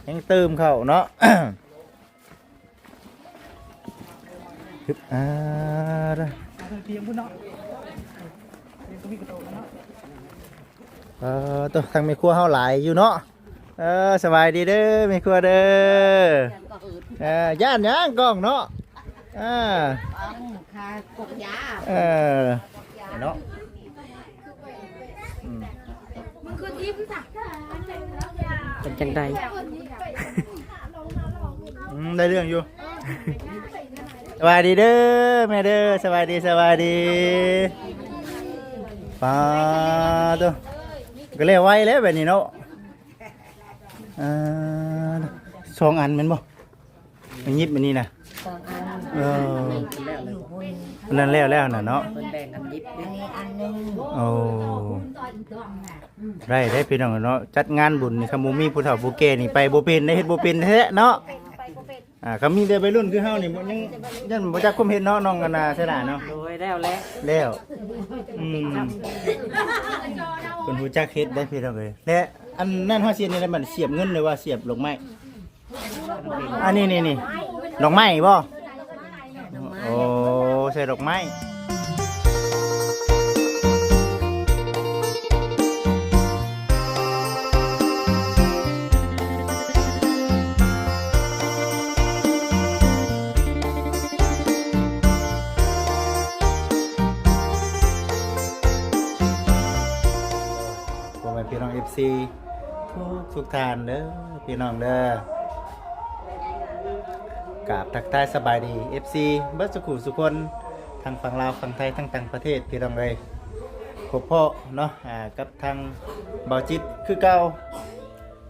ຍັງຕື່ມເຂົ້າເນາະ. ຮຶບ ອ່າ ເອີ ໂຕ ທາງແມ່ຄົວເຮົາຫຼາຍຢູ່ເນາະ. ເອີ ສະບາຍດີເດີແມ່ຄົວເດີ. ເອີ ຢ້ານຫຍັງກ້ອງເນາະ. ອ່າ ເອີ ເນາະ. ອືມ ມັນຄືທິມຊະ ເປັນຈັ່ງໃດ? ອືມ ໄດ້ເລື່ອງຢູ່. ສະບາຍດີເດີແມ່ເດີ. ສະບາຍດີ ສະບາຍດີ. ປາໂຕ ກໍແລ້ວໄວແລ້ວແບບນີ້ເນາະ. ເອີ ສອງອັນແມ່ນບໍ່? ມັນຫຍິບອັນນີ້ນະ. ສອງອັນ. ເອີ ອັນນັ້ນແລ້ວແລ້ວນະເນາະ. ເພິ່ນແບ່ງກັນຫຍິບເດ້. ອັນນີ້ອັນໜຶ່ງ. ໂອ້ ໄດ້ເດ້ພີ່ນ້ອງເນາະ. ຈັດງານບຸນນີ້ ຄັນບໍ່ມີຜູ້ເຖົ້າຜູ້ແກ່ນີ້ ໄປບໍ່ເປັນເດ້ ເຮັດບໍ່ເປັນແທ້ເນາະ. ອ່າ ຄັນມີແຕ່ໄວລຸ້ນຄືເຮົານີ້ ຍັງ ຍັງບໍ່ຈັກຄວາມເຮັດເນາະ ນ້ອງອັນນ່າ ເສຍດາຍເນາະ. ໂດຍ ແລ້ວແຫຼະ ແລ້ວ. ອືມ ເພິ່ນຮູ້ຈັກເຮັດໄດ໋ພີ່ນ້ອງເອີຍ. ແລະ ອັນນັ້ນເຮົາຊິເຮັດແນວໃດບັດ ສຽບເງິນ ຫຼືວ່າສຽບດອກໄມ້? ອັນນີ້ ນີ້ ນີ້ ດອກໄມ້ບໍ່? ໂອ້ ໃສ່ດອກໄມ້. ພໍ່ແມ່ພີ່ນ້ອງ ເອັຟຊີ ທຸກໆທ່ານເດີ ພີ່ນ້ອງເດີ. ກາບທັກທາຍສະບາຍດີ ເອັຟຊີ ເບິດສູ່ຄູ່ສູ່ຄົນ ທັງຝັ່ງລາວ ຝັ່ງໄທ ທັງຕ່າງປະເທດ ພີ່ນ້ອງເອີຍ. ພົບພໍ້ເນາະ ອ່າ ກັບທາງເບົາຈິດຄືເກົ່າ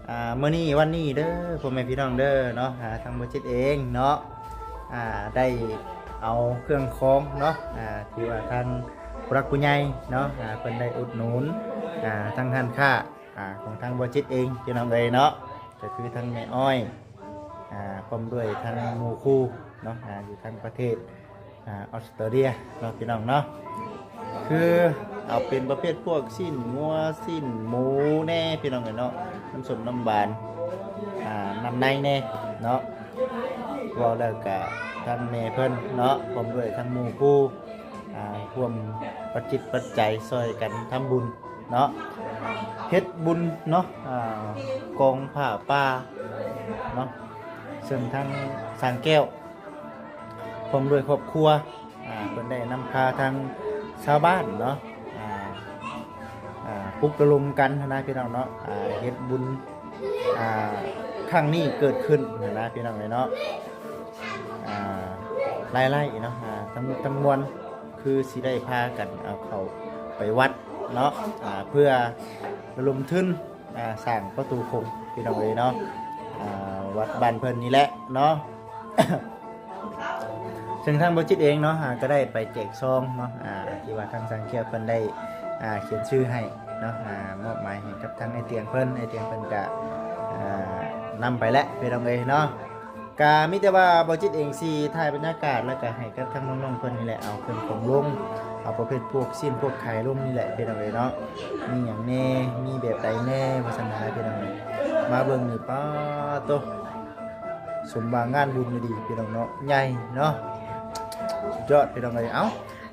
ອ່າ ມື້ນີ້ວັນນີ້ເດີ ພໍ່ແມ່ພີ່ນ້ອງເດີເນາະ. ອ່າ ທາງເບົາຈິດເອງເນາະ ອ່າ ໄດ້ເອົາເຄື່ອງຂອງເນາະ ອ່າ ທີ່ວ່າທາງຜູ້ຫຼັກຜູ້ໃຫຍ່ເນາະ ອ່າ ເພິ່ນໄດ້ອຸດໜູນ ອ່າ ທາງຮ້ານຄ້າ ອ່າ ຂອງທາງເບົາຈິດເອງ ພີ່ນ້ອງເອີຍເນາະ. ກໍຄືທັງແມ່ອ້ອຍ ອ່າ ພ້ອມດ້ວຍທັງໝູ່ຄູ່ເນາະ ອ່າ ຢູ່ທາງປະເທດ ອ່າ ອອສເຕຣເລຍເນາະ ພີ່ນ້ອງເນາະ. ຄືເອົາເປັນປະເພດພວກຊີ້ນງົວ ຊີ້ນໝູແດ່ ພີ່ນ້ອງເອີຍເນາະ, ນ້ຳສົ້ມນ້ຳຫວານ ອ່າ ນ້ຳໃນແດ່ເນາະ. ເວົ້າແລ້ວກະທັງແມ່ເພິ່ນເນາະ ພ້ອມດ້ວຍທັງໝູ່ຄູ່ ອ່າ ຮ່ວມປັດຈິດປັດໄຈຊ່ອຍກັນທຳບຸນ ເນາະ ເຮັດບຸນເນາະ ອ່າ ກອງຜ້າປ່າເນາະ ເຊິ່ງທາງຊ່າງແກ້ວ ພ້ອມດ້ວຍຄອບຄົວ ອ່າ ເພິ່ນໄດ້ນຳພາທາງຊາວບ້ານເນາະ ອ່າ ອ່າ ປຸກລະດົມກັນຫັ້ນນະ ພີ່ນ້ອງເນາະ ອ່າ ເຮັດບຸນ ອ່າ ຄັ້ງນີ້ເກີດຂຶ້ນຫັ້ນນະ ພີ່ນ້ອງເອີຍເນາະ. ອ່າ ລາຍໄດ້ເນາະ ອ່າ ທັງໝົດທັງມວນ ຄືຊິໄດ້ພາກັນເອົາເຂົ້າໄປວັດເນາະ ອ່າ ເພື່ອລະດົມທຶນ ອ່າ ສ້າງປະຕູຂົງ ພີ່ນ້ອງເອີຍເນາະ ອ່າ ວັດບ້ານເພິ່ນນີ້ແຫຼະເນາະ. ເຊິ່ງທາງບໍ່ຈິດເອງເນາະ ອ່າ ກໍໄດ້ໄປແຈກຊອງເນາະ ອ່າ ທີ່ວ່າທາງຊ່າງແກ້ວເພິ່ນໄດ້ ອ່າ ຂຽນຊື່ໃຫ້ເນາະ ອ່າ ມອບໝາຍໃຫ້ກັບທາງອ້າຍຕຽງເພິ່ນ ອ້າຍຕຽງເພິ່ນກໍ ອ່າ ນຳໄປແລ້ວ ພີ່ນ້ອງເອີຍເນາະ. ກະມີແຕ່ວ່າບໍ່ຈິດເອງຊິຖ່າຍບັນຍາກາດ ແລ້ວກະໃຫ້ກັບທາງນ້ອງໆເພິ່ນນີ້ແຫຼະ ເອົາເຄື່ອງຂອງລົງ ເອົາປະເພດພວກຊີ້ນພວກໄຂ່ລົງນີ້ແຫຼະ ພີ່ນ້ອງເອີຍເນາະ. ມີຫຍັງແດ່ ມີແບບໃດແດ່ ວ່າຊັ້ນນະ ພີ່ນ້ອງເອີຍ. ມາເບິ່ງນີ້ ປາໂຕ ສົມວ່າງານບຸນອີ່ຫຼີ ພີ່ນ້ອງເນາະ ໃຫຍ່ເນາະ ສຸດຍອດ ພີ່ນ້ອງເອີຍ. ເອົ້າ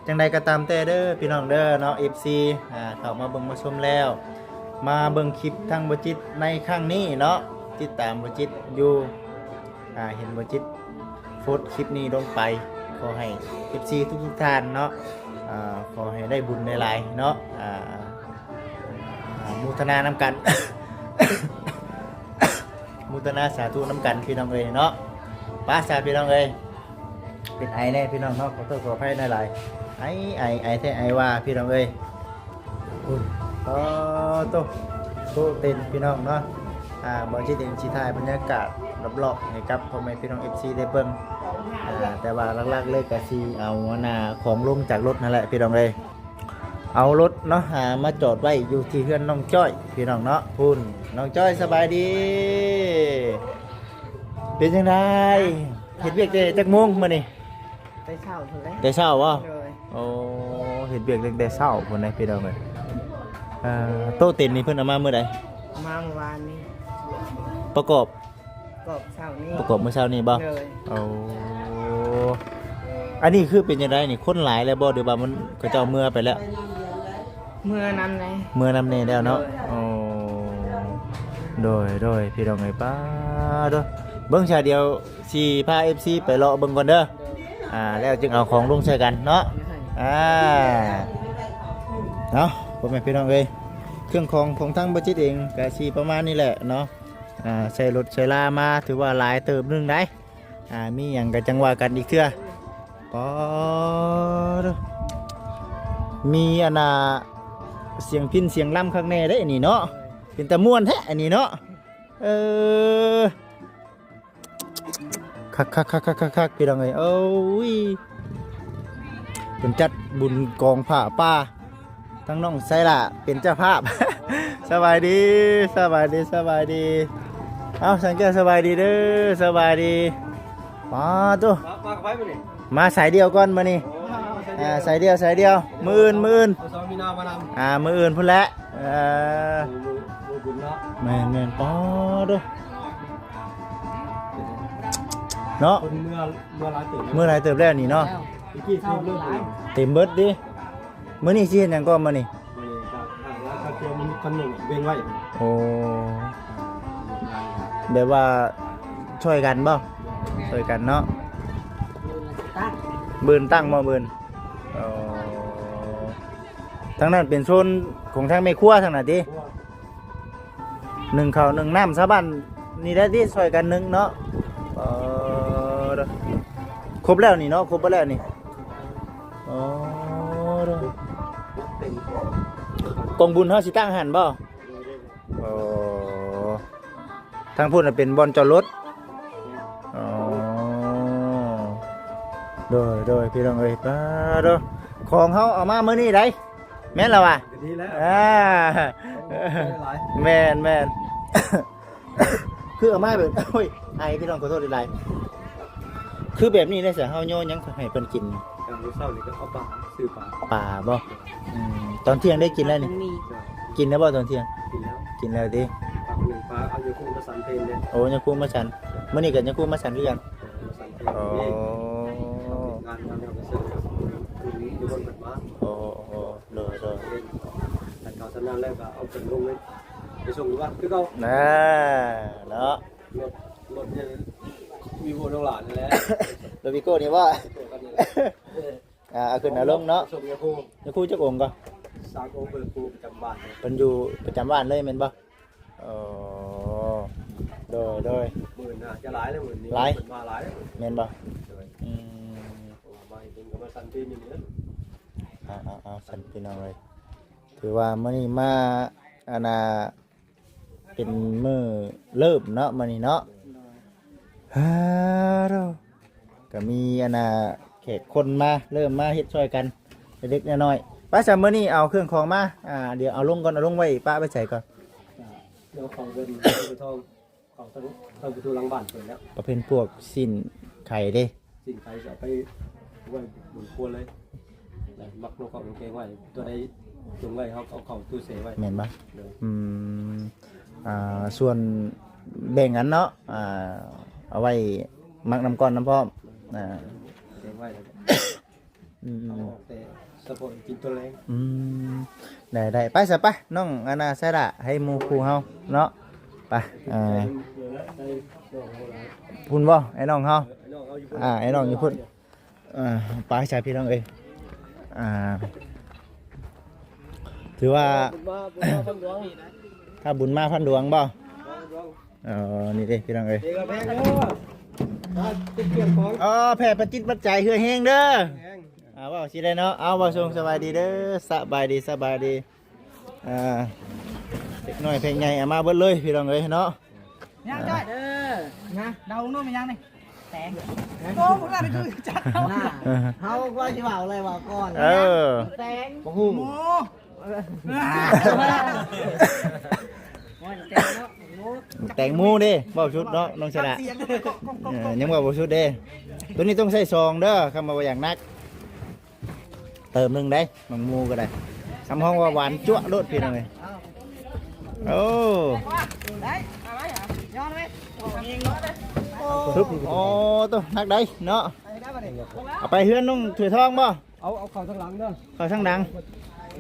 ຈັ່ງໃດກໍຕາມແຕ່ເດີ ພີ່ນ້ອງເດີເນາະ ເອັຟຊີ ອ່າ ເຂົ້າມາເບິ່ງມາຊົມແລ້ວ ມາເບິ່ງຄລິບທາງບໍ່ຈິດໃນຄັ້ງນີ້ເນາະ ຕິດຕາມບໍ່ຈິດຢູ່ ອ່າ ເຫັນບໍ່ຈິດໂພສຄລິບນີ້ລົງໄປ ຂໍໃຫ້ເອັຟຊີທຸກໆທ່ານເນາະ ອ່າ ຂໍໃຫ້ໄດ້ບຸນຫຼາຍໆເນາະ ອ່າ ອ່າ ໂມທະນານຳກັນ ໂມທະນາສາທຸນຳກັນ ພີ່ນ້ອງເອີຍເນາະ. ໄປຊະ ພີ່ນ້ອງເອີຍ ເປັນໄອແດ່ ພີ່ນ້ອງເນາະ ຂໍໂທດຂໍອະໄພຫຼາຍໆ ໄອ ໄອ ໄອແທ້ໄອວ່າ ພີ່ນ້ອງເອີຍ. ໂອ້ ໂຕ ໂຕເຕັນ ພີ່ນ້ອງເນາະ. ອ່າ ບໍ່ຈິດເອງຊິຖ່າຍບັນຍາກາດລອບໆໃຫ້ກັບພໍ່ແມ່ພີ່ນ້ອງເອັຟຊີໄດ້ເບິ່ງ ອ່າ ແຕ່ວ່າຫຼັກໆເລີຍກໍຊິເອົາອັນນ່າຂອງລົງຈາກລົດນັ້ນແຫຼະ ພີ່ນ້ອງເອີຍ. ເອົາລົດເນາະ ອ່າ ມາຈອດໄວ້ຢູ່ທີ່ເຮືອນນ້ອງຈ້ອຍ ພີ່ນ້ອງເນາະ. ພຸ້ນ ນ້ອງຈ້ອຍ ສະບາຍດີ ເປັນຈັ່ງໃດ ເຮັດວຽກແຕ່ຈັກໂມງມື້ນີ້? ແຕ່ເຊົ້າພຸ້ນແຫຼະ ແຕ່ເຊົ້າບໍ່? ໂດຍ ໂອ້ ເຮັດວຽກຕັ້ງແຕ່ເຊົ້າພຸ້ນເດ້ ພີ່ນ້ອງເອີຍ. ເອີ ໂຕເຕັນນີ້ເພິ່ນເອົາມາມື້ໃດ? ມາມື້ວານນີ້ ປະກອບ ກອບເຊົ້ານີ້ ປະກອບມື້ເຊົ້ານີ້ບໍ່? ໂດຍ. ໂອ້ ອັນນີ້ຄືເປັນຈັ່ງໃດນີ້ ຄົນຫຼາຍແລ້ວບໍ່ ຫຼືວ່າມັນ ເຂົາເຈົ້າເມືອໄປແລ້ວ? ເມືອນຳໃດ ເມືອນຳແດ່ແລ້ວເນາະ. ໂດຍ ໂອ້ ໂດຍ ໂດຍ ພີ່ນ້ອງເອີຍ ປ້າໂທ້ ເບິ່ງຊາດຽວ ຊິພາເອັຟຊີໄປເລາະເບິ່ງກ່ອນເດີ. ໂດຍ. ອ່າ ແລ້ວຈຶ່ງເອົາຂອງລົງໃສ່ກັນເນາະ. ໂດຍ. ອ່າ ເນາະ ພໍ່ແມ່ພີ່ນ້ອງເອີຍ ເຄື່ອງຂອງຂອງທາງບໍ່ຈິດເອງກະຊິປະມານນີ້ແຫຼະເນາະ. ອ່າ ໃສ່ລົດໃສ່ລາມາ ຖືວ່າຫຼາຍເຕີບໜຶ່ງໄດ໋. ອ່າ ມີຫຍັງກະຈັ່ງວ່າກັນອີກເທື່ອ. ປາໂທ້ ມີອັນນ່າ ສຽງພິນສຽງລຳຄັກແນ່ເດ້ອັນນີ້ເນາະ. ເປັນຕາມ່ວນແທ້ອັນນີ້ເນາະ. ເອີ ຄັກໆໆໆໆ ພີ່ນ້ອງເອີຍ ໂອ້ຍ ເພິ່ນຈັດບຸນກອງຜ້າປ່າ ທາງນ້ອງໄຊລະເປັນເຈົ້າພາບ. ສະບາຍດີ ສະບາຍດີ ສະບາຍດີ. ເອົ້າ ສັງແກ້ວ ສະບາຍດີເດີ ສະບາຍດີ. ປາໂທ້ ມາ ມາກັບໃຜມື້ນີ້? ມາສາຍດຽວກ່ອນມື້ນີ້. ໂອ້ ອ່າ ສາຍດຽວ ສາຍດຽວ ສາຍດຽວ ມື້ອື່ນ ມື້ອື່ນ ເອົາສອງມີນາມານຳ. ອ່າ ມື້ອື່ນພຸ້ນແຫຼະ. ເອີ ມື້ ມື້ບຸນເນາະ. ແມ່ນໆ ປາໂທ້ ເນາະ ຄົນເມືອ ເມືອຫຼາຍເຕີບ ເມືອຫຼາຍເຕີບແລ້ວນີ້ເນາະ. ເມື່ອກີ້ເຕັມເບິດ ເຕັມເບິດເດ້. ມື້ນີ້ຊິເຮັດຫຍັງກ່ອນມື້ນີ້? ມື້ນີ້ກະ ຖ້າວ່າຖ້າເທື່ອມັນຄັນໜຶ່ງເວັງໄວ້. ໂອ້ ແບບວ່າຊ່ອຍກັນບໍ່? ຊ່ອຍກັນເນາະ. ບືນຕັ້ງບໍ່? ບືນ ອໍ ທາງນັ້ນເປັນໂຊນຂອງທາງແມ່ຄົວທາງນັ້ນຕິ? ໜຶ້ງເຂົ້າໜຶ້ງນ້ຳຊາວບ້ານນີ້ແຫຼະຕິ ຊ່ອຍກັນໜຶ້ງເນາະ. ເອີ ຄົບແລ້ວນີ້ເນາະ ຄົບເບິດແລ້ວນີ້. ອໍ ກອງບຸນເຮົາຊິຕັ້ງຫັ້ນບໍ່? ອໍ ທາງພຸ້ນນະເປັນບ່ອນຈອດລົດ. ອໍ ໂດຍ ໂດຍ ພີ່ນ້ອງເອີຍ ປາໂທ້ ຂອງເຮົາເອົາມາມື້ນີ້ໄດ໋ ແມ່ນລະວະ? ກະດີແລ້ວ ອ່າ ຂອບໃຈຫຼາຍ. ແມ່ນໆ ຄືເອົາມາແບບ ໂອ້ຍ ອາຍ ພີ່ນ້ອງ ຂໍໂທດຫຼາຍໆ. ຄືແບບນີ້ໄດ້ຊະ ເຮົາຍໍຫຍັງໃຫ້ເພິ່ນກິນ? ການມື້ເຊົ້ານີ້ກະເອົາປາ ຊື້ປາ ປາບໍ່? ອືມ ຕອນທ່ຽງໄດ້ກິນແລ້ວນີ້? ກິນແລ້ວບໍ່ຕອນທ່ຽງ? ກິນແລ້ວ ກິນແລ້ວຕິ. ປາໜຶ່ງປາ ເອົາຍາຄູມາສັນເພນເດ້. ໂອ້ ຍາຄູມາສັນ ມື້ນີ້ກະຍາຄູມາສັນຄືກັນ. ເອີ ມາສັນເພນ. ອໍ ງານ ງານເຮົາກະເຊີນຢູ່ບົນເພິ່ນມາ. ໂອ້ ໂອ້ ໂດຍ ໂດຍ. ຄັນເຂົ້າສານນັ້ນແລ້ວກະເອົາເພິ່ນລົງໄປ ໄປສົ່ງຢູ່ບ້ານຄືເກົ່າ. ນາ ເນາະ ລົດ ລົດນີ້ ວີໂກ້ນ້ອງຫຼານນີ້ແຫຼະ. ລົດວີໂກ້ນີ້ບໍ່? ໂຕຄັນນີ້ແຫຼະ. ອ່າ ເອົາຂຶ້ນເອົາລົງເນາະ. ສົ່ງຍາຄູ ຍາຄູຈັກອົງກໍ? ສາມອົງ ເພິ່ນຢູ່ປະຈຳບ້ານ ເພິ່ນຢູ່ປະຈຳບ້ານເລີຍແມ່ນບໍ່? ອໍ ໂດຍ ໂດຍ. ມື້ໜ້າຈະຫຼາຍແລ້ວ ມື້ນີ້ຫຼາຍ ເພິ່ນມາຫຼາຍແລ້ວ ແມ່ນບໍ່? ໂດຍ. ອືມ ເພາະວ່າມາເຫັນເພິ່ນກະມາສັນເພນຢູ່ນີ້. ເອົາ ເອົາ ເອົາ ສັນ ພີ່ນ້ອງເອີຍ ຖືວ່າມື້ນີ້ມາ ອັນນ່າ ເປັນມື້ເລີ່ມເນາະ ມື້ນີ້ເນາະ. ໂດຍ. ຮາໂດ ກະມີອັນນ່າ ແຂກຄົນມາ ເລີ່ມມາເຮັດຊ່ອຍກັນເລັກໆນ້ອຍໆ. ໄປຊະ ມື້ນີ້ເອົາເຄື່ອງຂອງມາ ອ່າ ດຽວເອົາລົງກ່ອນ ເອົາລົງໄວ້ປະໄວ້ໃສກ່ອນ? ດຽວເອົາເຂົ້າເດີນໄປທອງ ເຂົ້າທາງ ທາງປະຕູຫຼັງບ້ານເພິ່ນແລ້ວ. ປະເພນພວກຊີ້ນໄກ່ເດ້ ຊີ້ນໄກ່ຊິເອົາໄປໄວ້ບົນຄົວເລີຍ. ໝາກນົກເອົາແກງໄວ້ ຕົວໃດຈົງໄວ້ ເຮົາເອົາເຂົ້າຕູ້ແຊ່ໄວ້. ແມ່ນບໍ່? ໂດຍ. ອືມ ອ່າ ສ່ວນແບ່ງກັນເນາະ ອ່າ ເອົາໄວ້ໝາກນ້ຳກ້ອນນຳພ້ອມ. ອ່າ ແກງໄວ້ແລ້ວ ອືມ ເອົາອອກແຕ່ສະເພາະກິນຕອນແລງ. ອືມ ໄດ້ໆ ໄປຊະ ໄປ ນ້ອງອັນນ່າ ໄຊລະ ໃຫ້ໝູ່ຄູ່ເຮົາເນາະ ໄປ. ເອີ ພຸ້ນບໍ່ ໄອ້ນ້ອງເຮົາ? ເອີ ໄອ້ນ້ອງເຮົາຢູ່ພຸ້ນ ອ່າ ໄອ້ນ້ອງຢູ່ພຸ້ນ. ອ່າ ໄປຊະ ພີ່ນ້ອງເອີຍ ອ່າ ຖືວ່າ ບຸນມາ ບຸນມາພັນດວງ ຖ້າບຸນມາພັນດວງບໍ່? ເອີ ນີ້ເດ້ພີ່ນ້ອງເອີຍ ເອີ ແພກປະຈິດປັດໄຈເຮືອແຮງເດີ. ອ່າ ເວົ້າຊິໄດ້ເນາະ. ເອົາ ເວົ້າສົ່ງສະບາຍດີເດີ ສະບາຍດີ ສະບາຍດີ. ອ່າ ເດັກນ້ອຍແພກໃຫຍ່ເອົາມາເບິດເລີຍພີ່ນ້ອງເອີຍເນາະ. ຍ່າງຈ້ອຍ ເອີ ນະ ເດົານມແມ່ນຫຍັງນີ້? ແຕງ. ໂອ້ ພວກນັ້ນຄືຈັກເຮົາ ເຮົາກວ່າຊິເວົ້າໄດ້ເວົ້າກ່ອນ. ເອີ ແຕງ ບໍ່ຮູ້ ໝູ. ແຕງໝູເດ້ ເວົ້າສຸດເນາະ ນ້ອງຊະນະ. ເອີ ຍັງເວົ້າບໍ່ສຸດເດ້ ໂຕນີ້ຕ້ອງໃຊ້ສອງເດີ ຄຳວ່າບໍ່ຢາກໜັກ. ເຕີມໜຶ່ງໄດ໋ ໝາກໝູກໍໄດ້ ຄຳຮ້ອງວ່າຫວານຈັ້ວໂລດພີ່ນ້ອງເອີຍ. ໂອ້ ໄດ້ ເອົາໄວ້ ຍ້ອນໄວ້ ອອກເອງເນາະ. ໂອ້ ໂຕ ໜັກໄດ໋ເນາະ. ເອົາໄປເຮືອນນ້ອງຖ້ວຍທອງບໍ່? ເອົາ ເອົາເຂົ້າທາງຫຼັງເດີ ເຂົ້າທາງຫຼັງ.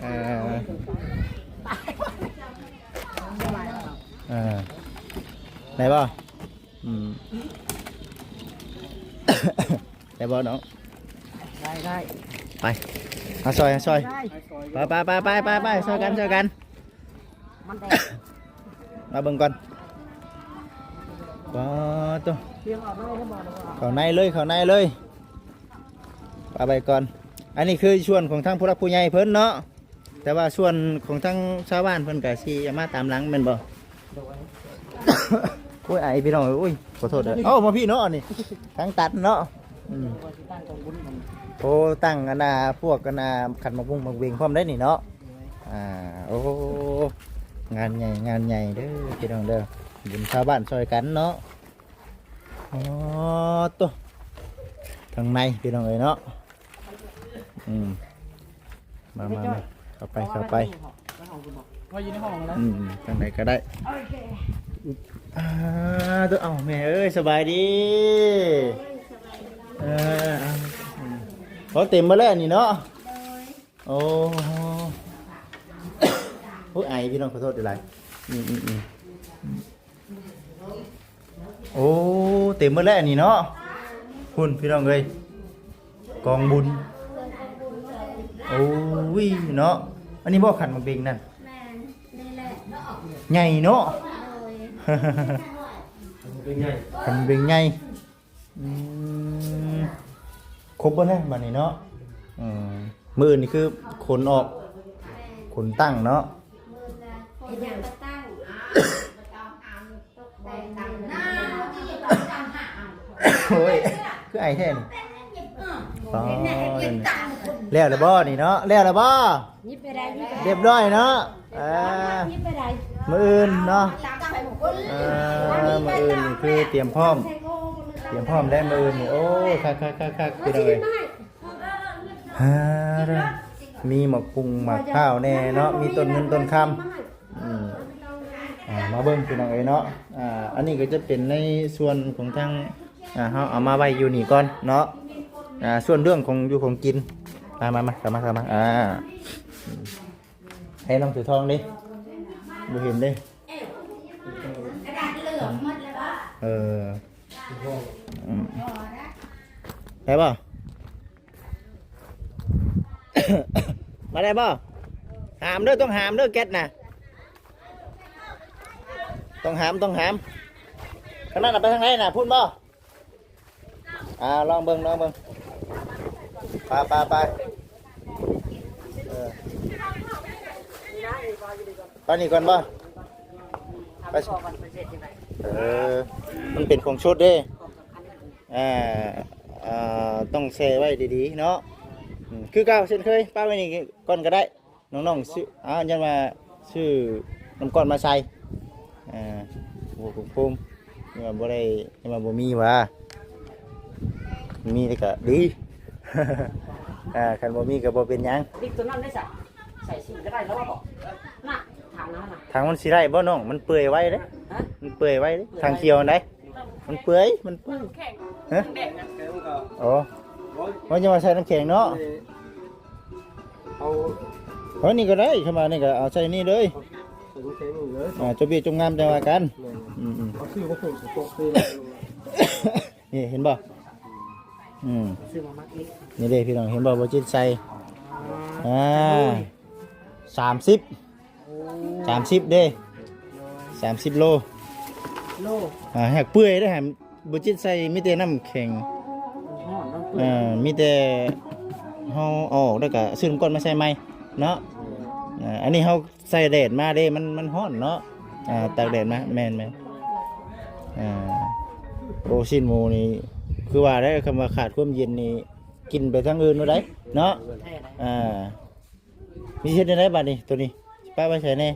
ເອີ ເອີ ໄດ້ບໍ່? ອືມ ໄດ້ບໍ່ນ້ອງ? ໄດ້ ໄດ້ ໄປ ມາຊ່ອຍ ມາຊ່ອຍ ໄດ້ ໄປ ໄປ ຊ່ອຍກັນ ຊ່ອຍກັນ. ມັນແຕກ ມາເບິ່ງກ່ອນ. ປາດໂຕ ເຂົ້າໃນເລີຍ ເຂົ້າໃນເລີຍ. ປະໄວ້ກ່ອນ. ອັນນີ້ຄືສ່ວນຂອງທາງຜູ້ຫຼັກຜູ້ໃຫຍ່ເພິ່ນເນາະ, ແຕ່ວ່າສ່ວນຂອງທາງຊາວບ້ານເພິ່ນກະຊິເອົາມາຕາມຫຼັງແມ່ນບໍ່? ໂອ້ຍ ໄອພີ່ນ້ອງເອີຍ ໂອ້ຍ ຂໍໂທດເດີ. ເອົາມາພີ່ເນາະ ອັນນີ້ທາງຕັດເນາະ. ອືມ ໂອ້ ຕັ້ງອັນນ່າ ພວກອັນນ່າ ຂັນໝາກບຸ້ງໝາກເບັງພ້ອມໄດ໋ນີ້ເນາະ. ອ່າ ໂອ້ ງານໃຫຍ່ ງານໃຫຍ່ເດີພີ່ນ້ອງເດີ, ບຸນຊາວບ້ານຊ່ອຍກັນເນາະ. ອໍ ໂຕ ທາງໃນພີ່ນ້ອງເອີຍເນາະ. ອືມ ມາ ມາ ມາ ເຂົ້າໄປ ເຂົ້າໄປ. ວ່າຢູ່ໃນຫ້ອງແລ້ວ ອືມ ທາງໃດກໍໄດ້. ໂອເຄ ອ່າ ໂຕ ເອົ້າ ແມ່ເອີຍ ສະບາຍດີ. ເອີ ເອົາ ເອົາ ເຕັມໝົດແລ້ວນີ້ເນາະ. ໂອ້ ໂອ້ຍ ໄອພີ່ນ້ອງ ຂໍໂທດຫຼາຍ. ອືມໆໆ ໂອ້ ເຕັມໝົດແລ້ວອັນນີ້ເນາະ. ພຸ້ນພີ່ນ້ອງເອີຍ ກອງບຸນ. ໂອ້ຍເນາະ ອັນນີ້ບໍ່ ຂັນໝາກເບັງນັ້ນ? ແມ່ນ ນີ້ແຫຼະ ໃຫຍ່ເນາະ. ໂດຍ ຂັນໝາກເບັງໃຫຍ່ ຂັນໝາກເບັງໃຫຍ່. ອືມ ຄົບເບິດແລ້ວບາດນີ້ເນາະ. ອືມ ມື້ອື່ນນີ້ຄືຂົນອອກ ຂົນຕັ້ງເນາະ. ໂອ້ຍ ຄືໄອແທ້ນີ້. ອໍ ແລ້ວແລ້ວບໍ່ນີ້ເນາະ ແລ້ວແລ້ວບໍ່? ຍິບໄປໄດ້ ຍິບໄປໄດ້ ຮຽບຮ້ອຍເນາະ. ອ່າ ຍິບໄປໄດ້ ມື້ອື່ນເນາະ. ເອີ ມື້ອື່ນນີ້ຄືຕຽມພ້ອມ ຕຽມພ້ອມໄດ້ມື້ອື່ນນີ້. ໂອ້ ຄັກໆໆໆ ພີ່ນ້ອງເອີຍ. ອ່າ ມີໝາກປຸງໝາກພ້າວແດ່ເນາະ ມີຕົ້ນເງິນຕົ້ນຄຳ. ອືມ ອ່າ ມາເບິ່ງພີ່ນ້ອງເອີຍເນາະ. ອ່າ ອັນນີ້ກໍຈະເປັນໃນສ່ວນຂອງທາງ ອ່າ ເຮົາເອົາມາໄວ້ຢູ່ນີ້ກ່ອນເນາະ. ອ່າ ສ່ວນເລື່ອງຂອງຢູ່ຂອງກິນ ມາ ມາ ມາ ເຂົ້າມາ ເຂົ້າມາ. ອ່າ ໃຫ້ນ້ອງຖືທອງເດ້ ບໍ່ເຫັນເດ້. ເອີ ອືມ ໄດ້ບໍ່? ມາໄດ້ບໍ່? ຫາມເດີ ຕ້ອງຫາມເດີ ແກັດນະ ຕ້ອງຫາມ ຕ້ອງຫາມ. ທາງນັ້ນນະ ໄປທາງໃດນະ? ພຸ້ນບໍ່? ອ່າ ລອງເບິ່ງ ລອງເບິ່ງ. ໄປ ໄປ ໄປ ເອີ ໄປນີ້ກ່ອນບໍ່? ໄປ ເອີ ມັນເປັນຂອງສົດເດ້. ອ່າ ອ່າ ຕ້ອງແຊ່ໄວ້ດີໆເນາະ. ອືມ ຄືເກົ່າເຊັ່ນເຄີຍ ປະໄວ້ນີ້ກ່ອນກໍໄດ້. ນ້ອງໆ ຊື້ ອ້າວ ຍັນວ່າຊື້ນ້ຳກ້ອນມາໃສ່. ອ່າ ໂອ້ ໂຮມໆ ຍັນວ່າບໍ່ໄດ້ ຍັນວ່າບໍ່ມີຫວາ? ມີແລ້ວກໍດີ. ອ່າ ຄັນບໍ່ມີກໍບໍ່ເປັນຫຍັງ. ດິກຕົວນັ້ນໄດ້ຊະ ໃສ່ຊິກໍໄດ້ແລ້ວບໍ່? ນະ ຖັງນັ້ນນະ ຖັງມັນຊິໄດ້ບໍ່ນ້ອງ? ມັນເປື່ອຍໄວເດ້. ຮະ? ມັນເປື່ອຍໄວເດ້ ຖັງຂຽວຫັ້ນໃດ໋. ມັນເປື່ອຍ ມັນເປື່ອຍ. ຮະ? ໂອ້ ວ່າຈະວ່າໃສ່ນ້ຳແຂງເນາະ. ເອົາ ເອົານີ້ກໍໄດ້ ຄຳວ່ານີ້ກໍເອົາໃສ່ນີ້ເລີຍ ໃສ່ນ້ຳແຂງນີ້ເລີຍ. ອ່າ ຈົບວຽກຈົບງານຈັ່ງວ່າກັນ. ແມ່ນ ອືມໆ ເອົາຊື້ມາເພີ່ມສະຕັອກເລີຍ. ນີ້ເຫັນບໍ່? ອືມ ຊື້ມາມັດອີກ. ນີ້ເດ້ພີ່ນ້ອງ ເຫັນບໍ່? ບໍ່ຈິດໃສ່ ອ່າ ສາມສິບ ໂອ້ ສາມສິບເດ້ ສາມສິບໂລ ໂລ ອ່າ ຫາກເປື່ອຍເດ້ ບໍ່ຈິດໃສ່ ມີແຕ່ນ້ຳແຂງ ມັນຮ້ອນ ມັນເປື່ອຍ ເອີ ມີແຕ່ເຮົາເອົາອອກແລ້ວກໍຊື້ນ້ຳກ້ອນມາໃສ່ໃໝ່ເນາະ. ເອີ ອ່າ ອັນນີ້ເຮົາໃສ່ແດດມາເດ້ ມັນ ມັນຮ້ອນເນາະ. ອ່າ ຕາກແດດມາ ແມ່ນໆ. ອ່າ ໂອ້ ຊີ້ນໝູນີ້ ຄືວ່າໄດ໋ ຄຳວ່າຂາດຄວາມເຢັນນີ້ ກິນໄປທາງອື່ນບໍ່ໄດ້ເນາະ. ອ່າ ມີເຮັດແນວໃດບາດນີ້ ໂຕນີ້ຊິປະໄວ້ໃສແດ່?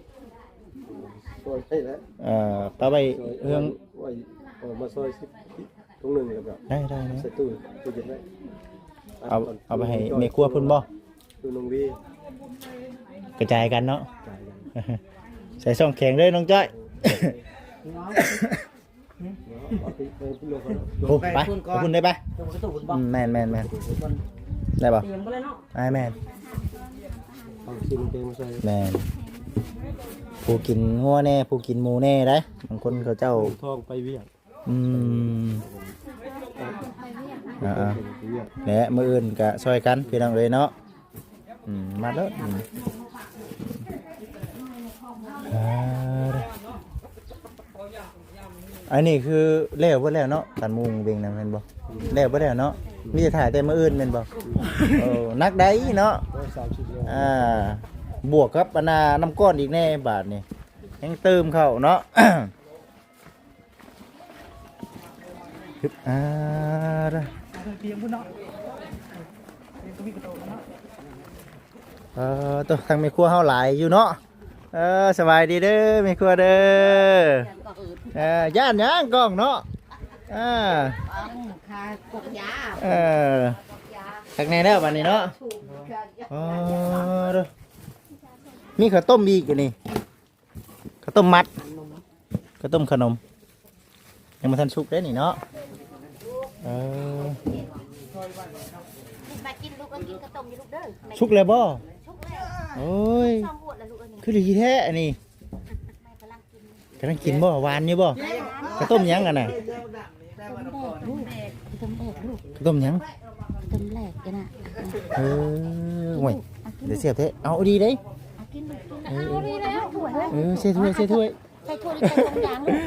ຊ່ອຍໄດ້ແຫຼະ ເອີ ປະໄວ້ເຮືອນ ຊ່ອຍໄວ້ ເອົາມາຊ່ອຍສິບ ຖົງໜຶ່ງແລ້ວກໍ ໄດ້ ໄດ້ ໄດ້ ໃສ່ຕູ້ ຕູ້ເຢັນໄວ້. ເອົາ ເອົາໄປໃຫ້ແມ່ຄົວເພິ່ນບໍ່? ຢູ່ໜອງວີ ກະຈາຍກັນເນາະ ກະຈາຍກັນ. ໃສ່ຊ່ອງແຂງເດີນ້ອງຈ້ອຍ. ເນາະ ໂອ້ ໄປ ໄປພຸ້ນກ່ອນ ໄປພຸ້ນໄດ້ປະ? ໄປພຸ້ນໄດ້ປະ? ອືມ ແມ່ນໆໆ ໄດ້ບໍ່? ຕຽມໄປເລີຍເນາະ ອ່າ ແມ່ນ ເອົາຊີ້ນເຕັມໃສ່ ແມ່ນ ຜູ້ກິນງົວແດ່ ຜູ້ກິນໝູແດ່ໄດ໋ ບາງຄົນເຂົາເຈົ້າ ທ້ອງໄປວຽກ ອືມ ອ່າໆ ແລະ ມື້ອື່ນກະຊ່ອຍກັນ ພີ່ນ້ອງເອີຍເນາະ ອືມ ມາເດີ ອືມ ອ່າ ອັນນີ້ຄືແລ້ວເບິດແລ້ວເນາະ ຕຳບັກຫຸ່ງເບັງນະແມ່ນບໍ່? ແລ້ວເບິດແລ້ວເນາະ ມີແຕ່ຖ້າແຕ່ມື້ອື່ນແມ່ນບໍ່? ໂອ້ ໜັກໄດ໋ເນາະ ໂອ້ຍ ສາມສິບໂລ ອ່າ ບວກກັບອັນນ່ານ້ຳກ້ອນອີກແດ່ບາດນີ້ ແຮງເຕີມເຂົ້າເນາະ. ຮຶບ ອ່າ ເດີ ເຕີມພຸ້ນເນາະ ເຕີມກໍມີກະໂຕເນາະ ເອີ ໂຕ ທາງແມ່ຄົວເຮົາຫຼາຍຢູ່ເນາະ ເອີ ສະບາຍດີເດີແມ່ຄົວເດີ ເອີ ຢ້ານຫຍັງກ້ອງເນາະ ອ່າ ເອີ ຄັກແນ່ແລ້ວບາດນີ້ເນາະ ອໍ ເດີ ມີເຂົ້າຕົ້ມອີກຢູ່ນີ້. ເຂົ້າຕົ້ມມັດ ເຂົ້າຕົ້ມຂະໜົມ ຍັງບໍ່ທັນສຸກເດ້ນີ້ເນາະ ເອີ ມາກິນລູກ ມາກິນເຂົ້າຕົ້ມຢູ່ລູກເດີ ສຸກແລ້ວບໍ່? ສຸກແລ້ວ ໂອ້ຍ ສອງອວດແລ້ວລູກເອີຍ ຄືດີແທ້ອັນນີ້ ກຳລັງກິນບໍ່? ຫວານຢູ່ບໍ່? ເຂົ້າຕົ້ມຫຍັງຫັ້ນນະ? ຕົ້ມແດກລູກ ເຂົ້າຕົ້ມແດກລູກ ເຂົ້າຕົ້ມຫຍັງ? ຕົ້ມແຫຼກຫັ້ນນະ ເອີ ໂອ້ຍ ເອົາກິນ ເດີແຊບແທ້ ເອົາດີເດ້ ເອົາກິນລູກກິນ ເອີ ເອົາດີແລ້ວ ເອີ ໃສ່ຖ້ວຍ ໃສ່ຖ້ວຍ ໃສ່ຖ້ວຍ ໃສ່ຖົງຢາງລູກ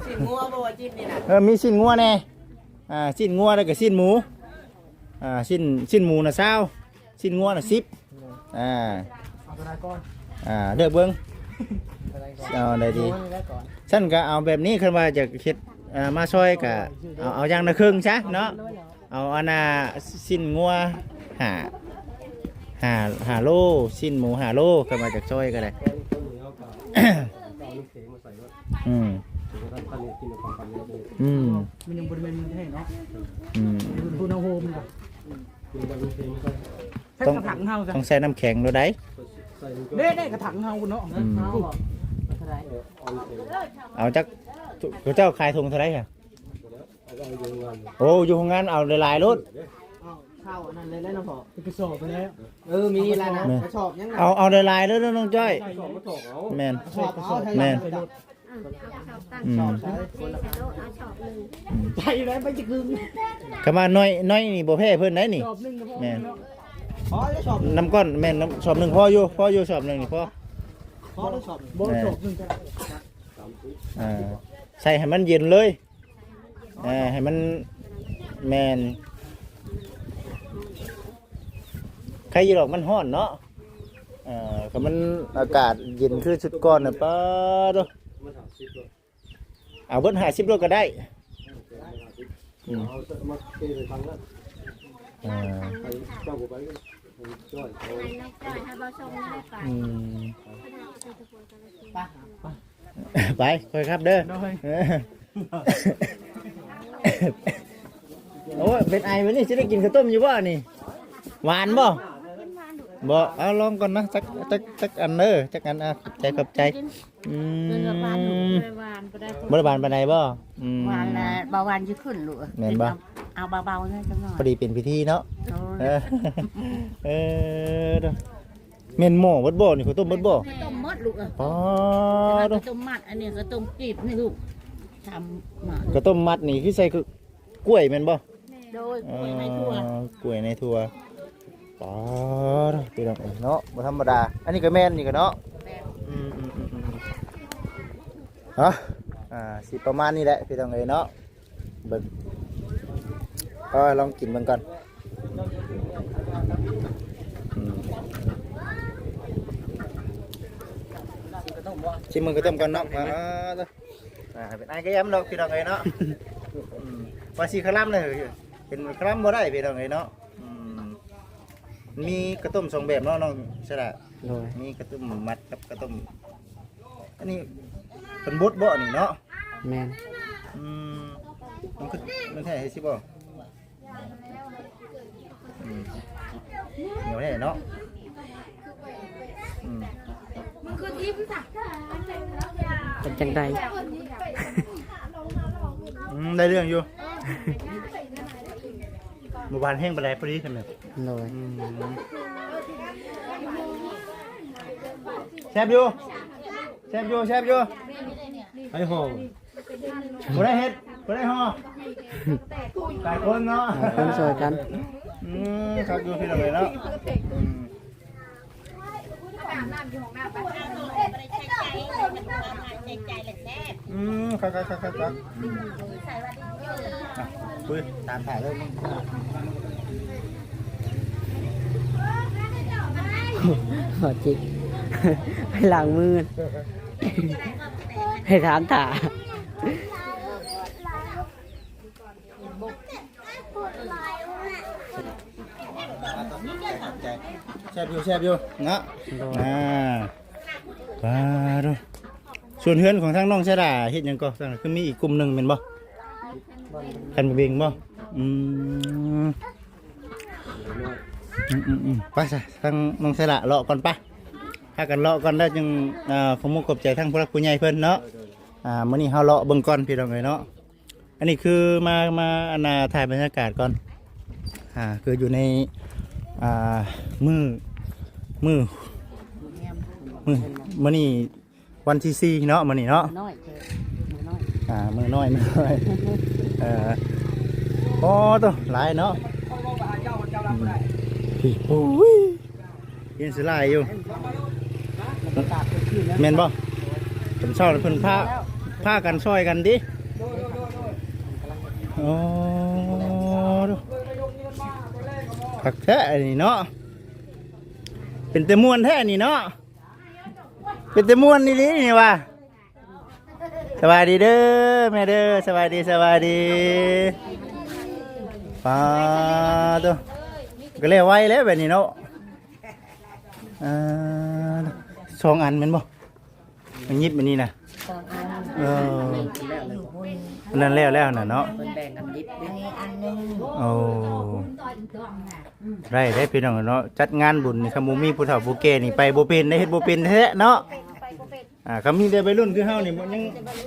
ຊີ້ນງົວບໍ່ວ່າຈິ້ນນີ້ນະ ເອີ ມີຊີ້ນງົວແດ່ ອ່າ ຊີ້ນງົວແລ້ວກໍຊີ້ນໝູ ອ່າ ຊີ້ນ ຊີ້ນໝູນະຊາວ ຊີ້ນງົວນະສິບ ອ່າ ເອົາຕົວໃດກ່ອນ ອ່າ ເລືອກເບິ່ງ ເອົາຕົວໃດກ່ອນ ເອົາໃດດີ ເອົາຕົວໃດກ່ອນ ຊັ້ນກໍເອົາແບບນີ້ ຄັນວ່າຢາກເຮັດ ອ່າ ມາຊອຍກໍເອົາ ເອົາຢ່າງລະເຄິ່ງຊະເນາະ ເອົາອັນນ່າຊີ້ນງົວຫ້າ ຫ້າ ຫ້າໂລ ຊີ້ນໝູຫ້າໂລ ຄັນວ່າຢາກຊອຍກໍໄດ້ ອືມ ອືມ ມັນຍັງບໍ່ໄດ້ແມ່ນແທ້ເນາະ ອືມ ເປັນຜູ້ນຳໂຮມ ໃສ່ກະຖັງເຮົາ ຕ້ອງໃສ່ນ້ຳແຂງໂລດໃດ ເດ້ ເດ້ ກະຖັງເຮົາເນາະ ອືມ ເອົາຈັກ ເຂົາເຈົ້າຂາຍຖົງເທົ່າໃດຫະ? ໂອ້ ຢູ່ໂຮງງານເອົາຫຼາຍໆໂລດ ເອົາເຂົ້າອັນນັ້ນເລີຍເນາະພໍ່ ເປັນກະສອບໄປແລ້ວ ເອີ ມີແລ້ວນະ ກະສອບຍັງ ເອົາ ເອົາຫຼາຍໆເດີນ້ອງຈ້ອຍ ກະສອບມາຖອກເອົາ ແມ່ນ ກະສອບເອົາ ແມ່ນ ອືມ ໃສ່ໄດ້ໄປຈັກໜຶ່ງ ຄຳວ່ານ້ອຍ ນ້ອຍນີ້ບໍ່ແພ້ເພິ່ນໄດ໋ນີ້ ສອບໜຶ່ງກໍພໍ ແມ່ນ ພໍແລ້ວສອບໜຶ່ງ ນ້ຳກ້ອນ ແມ່ນ ສອບໜຶ່ງພໍຢູ່ ພໍຢູ່ ສອບໜຶ່ງນີ້ພໍ ພໍແລ້ວສອບໜຶ່ງ ບໍ່ ແມ່ນ ສອບໜຶ່ງກໍໄດ້ ອ່າ ໃສ່ໃຫ້ມັນເຢັນເລີຍ ເອີ ໃຫ້ມັນ ແມ່ນ ໃຄຢູ່ດອກມັນຮ້ອນເນາະ ເອີ ຄັນມັນອາກາດເຢັນຄືຊຸດກ່ອນນະ ປາດໂທ້ ເອົາເບິດຫ້າສິບໂລກໍໄດ້ ອືມ ເອົາມາເທໃສ່ຖັງນະ ອ່າ ໃຫ້ເຈົ້າບໍ່ໄປ ໃຫ້ນ້ອງຈ້ອຍ ໃຫ້ເຮົາ ໃຫ້ເບົາຊົງນີ້ໄດ້ໄປ ອືມ ໄປ ໄປ ໄປ ຂ້ອຍຂັບເດີ ໂດຍ ເອີ ໂອ້ຍ ເປັນໄອແບບນີ້ ຊິໄດ້ກິນເຂົ້າຕົ້ມຢູ່ບໍ່ນີ້? ຫວານບໍ່? ບໍ່ ເອົາລອງກ່ອນນະ ຈັກ ຈັກ ຈັກອັນເດີ ຈັກອັນ ອ່າ ຂອບໃຈ ຂອບໃຈ ອືມ ບໍ່ໄດ້ຫວານປານໃດບໍ່? ອືມ ຫວານແລ້ວ ເບົາຫວານຊິຂຶ້ນລູກ ແມ່ນບໍ່? ເອົາເບົາໆ ແດ່ຈັກໜ້ອຍ ພໍດີເປັນພິທີເນາະ ໂອ້ຍ ເອີ ເອີ ເດີ ແມ່ນໝໍ້ເບິດບໍ່ນີ້? ເຂົ້າຕົ້ມເບິດບໍ່? ເຂົ້າຕົ້ມໝົດລູກເອີຍ ປາດ ເຂົ້າຕົ້ມມັດ ອັນນີ້ເຂົ້າຕົ້ມກີບນີ້ລູກ ທຳມາ ເຂົ້າຕົ້ມມັດນີ້ຄືໃສ່ ກ້ວຍແມ່ນບໍ່? ໂດຍ ກ້ວຍໃນຖົ່ວ ເອີ ກ້ວຍໃນຖົ່ວ ປາດ ພີ່ນ້ອງເອີຍເນາະ ບໍ່ທຳມະດາ ອັນນີ້ກໍແມ່ນ ນີ້ກໍເນາະ ແມ່ນ ອືມໆໆໆ ເນາະ ອ່າ ຊິປະມານນີ້ແຫຼະ ພີ່ນ້ອງເອີຍເນາະ ເບິ່ງ ເອົາລອງກິນເບິ່ງກ່ອນ ອືມ ຊິມເບິ່ງເຂົ້າຕົ້ມກ່ອນເນາະ ອ່າ ອ່າ ເປັນອ້າຍກະຢຳດອກ ພີ່ນ້ອງເອີຍເນາະ ອືມ ວ່າຊິຄະລຳເລີຍ ເປັນຄະລຳບໍ່ໄດ້ ພີ່ນ້ອງເອີຍເນາະ ອືມ ມີເຂົ້າຕົ້ມສອງແບບເນາະ ນ້ອງສະຫຼະ ໂດຍ ມີເຂົ້າຕົ້ມມັດກັບເຂົ້າຕົ້ມ ອັນນີ້ເປັນບົດບໍ່ ອັນນີ້ເນາະ ແມ່ນ ອືມ ມັນຄື ມັນແທ້ຊິບໍ່? ອືມ ແນວນີ້ເນາະ ອືມ ເປັນຈັ່ງໃດ? ໄດ້ເລື່ອງຢູ່. ໝູ່ບ້ານແຫ້ງປານໃດ ພໍດີຊັ້ນແມ່ນ. ໂດຍ. ອືມ ແຊບຢູ່ ແຊບຢູ່ ແຊບຢູ່. ໃຜຫໍ່? ຜູ້ໃດເຮັດ? ຜູ້ໃດຫໍ່? ຫຼາຍຄົນເນາະ ຫຼາຍຄົນຊ່ອຍກັນ. ອືມ ຄັກຢູ່ພີ່ນ້ອງເອີຍເນາະ. ອືມ ອືມ ຄັກໆໆໆ. ອ່ະ ຄຸຍ ຕາມຖ່າຍເລີຍ. ບໍ່ຈິກ ໄປລ້າງມື ໃຫ້ຖາມຖ້າ. ແຊບຢູ່ ແຊບຢູ່ເນາະ. ໂດຍ. ອ່າ ປາໂທ້ ສ່ວນເຮືອນຂອງທາງນ້ອງສາລາເຮັດຫຍັງກໍ? ຄືມີອີກກຸ່ມໜຶ່ງແມ່ນບໍ່? ຄັນບໍ່ເບັງບໍ່? ອືມ ອືມໆໆ. ໄປຊະ ທາງນ້ອງສາລາເລາະກ່ອນ ໄປ ພາກັນເລາະກ່ອນ ແລ້ວຈຶ່ງ ອ່າ ຂອບມຸກຂອບໃຈທາງຜູ້ຫຼັກຜູ້ໃຫຍ່ເພິ່ນເນາະ. ອ່າ ມື້ນີ້ເຮົາເລາະເບິ່ງກ່ອນພີ່ນ້ອງເອີຍເນາະ. ອັນນີ້ຄືມາ ມາ ອັນນ່າ ຖ່າຍບັນຍາກາດກ່ອນ. ອ່າ ຄືຢູ່ໃນ ອ່າ ມື້ ມື້ ມື້ ມື້ນີ້ວັນທີສີ່ເນາະ ມື້ນີ້ເນາະ. ມື້ນ້ອຍເດີ ມື້ນ້ອຍ. ອ່າ ມື້ນ້ອຍ ມື້ນ້ອຍ. ເອີ ໂອ້ໂຕ ຫຼາຍເນາະ. ອືມ ພີ່ ໂອ້ຍ ເຢັນສະຫຼາຍຢູ່ ແມ່ນບໍ່? ເພິ່ນເຊົ້າເພິ່ນພາ ພາກັນຊ່ອຍກັນຕິ. ໂອ້ ຄັກແທ້ອັນນີ້ເນາະ ເປັນແຕ່ມ່ວນແທ້ນີ້ເນາະ ເປັນແຕ່ມ່ວນອີ່ຫຼີນີ້ວ່າ. ສະບາຍດີເດີແມ່ເດີ ສະບາຍດີ ສະບາຍດີ. ປາໂທ້ ກໍແລ້ວໄວແລ້ວແບບນີ້ເນາະ. ອ່າ ສອງອັນແມ່ນບໍ່? ມັນຫຍິບອັນນີ້ນະ ສອງອັນ. ເອີ ອັນນັ້ນແລ້ວແລ້ວນະເນາະ ເພິ່ນແບ່ງກັນຫຍິບເດ້ ອັນນີ້ອັນໜຶ່ງ. ໂອ້ ໄດ້ເດ້ພີ່ນ້ອງເນາະ ຈັດງານບຸນນີ້ ຄັນບໍ່ມີຜູ້ເຖົ້າຜູ້ແກ່ນີ້ໄປບໍ່ເປັນເດ້ ເຮັດບໍ່ເປັນແທ້ເນາະ. ອ່າ ກໍມີແຕ່ໄວລຸ້ນຄືເຮົານີ້ ຍັງ